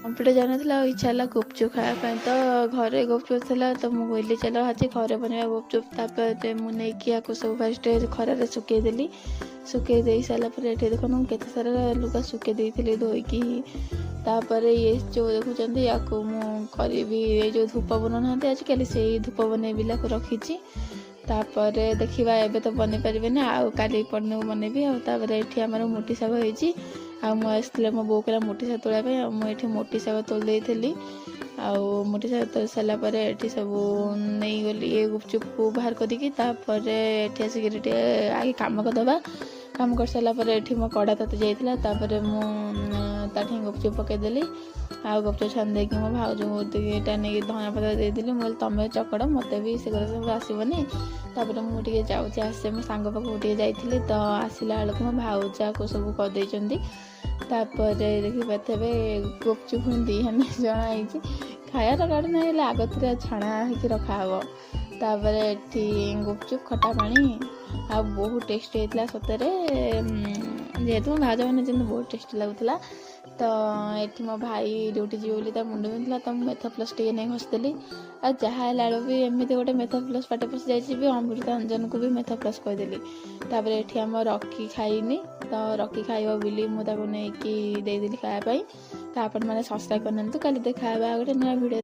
Computer ଯାଉନଥିଲା ଆଉ ଇଚ୍ଛା ହେଲା ଗୁପଚୁପ୍ ଖାଇବା ପାଇଁ। ତ ଘରେ ଗୁପଚୁପ୍ ଥିଲା, ତ ମୁଁ କହିଲି ଚାଲ ଆଜି ଘରେ ବନେଇବା ଗୁପଚୁପ୍। ତାପରେ ମୁଁ ନେଇକି ୟାକୁ ସବୁ ଫାଷ୍ଟ ଖରାରେ ଶୁଖେଇଦେଲି। ଶୁଖେଇ ଦେଇ ସାରିଲା ପରେ ଏଠି ଦେଖନ୍ତୁ, ମୁଁ କେତେ ସାରା ଲୁଗା ଶୁଖେଇ ଦେଇଥିଲି ଧୋଇକି। ତାପରେ ଇଏ ଯେଉଁ ଦେଖୁଛନ୍ତି, ୟାକୁ ମୁଁ କରିବି। ଏଇ ଯେଉଁ ଧୂପ ବନଉନାହାନ୍ତି ଆଜିକାଲି, ସେଇ ଧୂପ ବନେଇବି, ୟାକୁ ରଖିଛି। ତାପରେ ଦେଖିବା, ଏବେ ତ ବନେଇ ପାରିବେନି, ଆଉ କାଲି ପରଦିନକୁ ବନେଇବି। ଆଉ ତାପରେ ଏଠି ଆମର ମୋଟି ଶାଗ ହେଇଛି। ଆଉ ମୁଁ ଆସିଥିଲେ, ମୋ ବୋଉ କହିଲା ମୋଟି ଶାଗ ତୋଳିବା ପାଇଁ, ଆଉ ମୁଁ ଏଠି ମୋଟି ଶାଗ ତୋଳି ଦେଇଥିଲି। ଆଉ ମୋଟି ଶାଗ ତୋଳି ସାରିଲା ପରେ ଏଠି ସବୁ ନେଇଗଲି ଏ ଗୁପଚୁପକୁ ବାହାର କରିକି। ତାପରେ ଏଠି ଆସିକିରି ଟିକେ ଆଗେ କାମ କରିଦେବା। କାମ କରିସାରିଲା ପରେ ଏଠି ମୋ କଡ଼ା ତାତି ଯାଇଥିଲା। ତାପରେ ମୁଁ ତାଠି ଗୁପଚୁପ ପକେଇଦେଲି ଆଉ ଗୁପଚୁପ ଛାଣି ଦେଇକି ମୋ ଭାଉଜଙ୍କୁ ଏଇଟା ନେଇକି ଧନିଆ ପତ୍ର ଦେଇଦେଲି। ମୁଁ କହିଲି ତମେ ଚକଡ଼, ମୋତେ ବି ସେଗୁଡ଼ା ସବୁ ଆସିବନି। ତାପରେ ମୁଁ ଟିକେ ଯାଉଛି ଆସେ, ମୋ ସାଙ୍ଗ ପାଖକୁ ଟିକେ ଯାଇଥିଲି। ତ ଆସିଲା ବେଳକୁ ମୋ ଭାଉଜ ଆକୁ ସବୁ କରିଦେଇଛନ୍ତି। ତାପରେ ଦେଖିପାରୁଥିବେ, ଗୁପଚୁପ ପୁଣି 2 ହାଣ୍ଡି ଜଣା ହେଇଛି। ଖାଇବାର କାଢ଼ି ନାହିଁ, ହେଲେ ଆଗତୁରା ଛଣା ହେଇକି ରଖାହବ। ତାପରେ ଏଠି ଗୁପଚୁପ, ଖଟା ପାଣି, ଆଉ ବହୁତ ଟେଷ୍ଟି ହେଇଥିଲା ସତରେ। ଯେହେତୁ ମୋ ଭାଉଜ ବନେଇଛନ୍ତି, ବହୁତ ଟେଷ୍ଟି ଲାଗୁଥିଲା। ତ ଏଠି ମୋ ଭାଇ ଡ୍ୟୁଟି ଯିବ ବୋଲି ତା ମୁଣ୍ଡ ବିନ୍ଧୁଥିଲା, ତ ମୁଁ ମେଥୋ ପ୍ଲସ୍ ଟିକେ ନେଇ ଘଷିଦେଲି। ଆଉ ଯାହା ହେଲା ବେଳକୁ ବି ଏମିତି ଗୋଟେ ମେଥୋ ପ୍ଲସ୍ ପାଟେ ପଶି ଯାଇଛି ବି, ଅମୃତାଞ୍ଜନକୁ ବି ମେଥୋ ପ୍ଲସ୍ କହିଦେଲି। ତାପରେ ଏଠି ଆମ ରକି ଖାଇନି, ତ ରକି ଖାଇବ ବୋଲି ମୁଁ ତାକୁ ନେଇକି ଦେଇଦେଲି ଖାଇବା ପାଇଁ। ତ ଆପଣମାନେ ସବସ୍କ୍ରାଇବ୍ କରିନିଅନ୍ତୁ। କାଲି ଦେଖା ହେବା ଗୋଟେ ନୂଆ ଭିଡ଼ିଓ।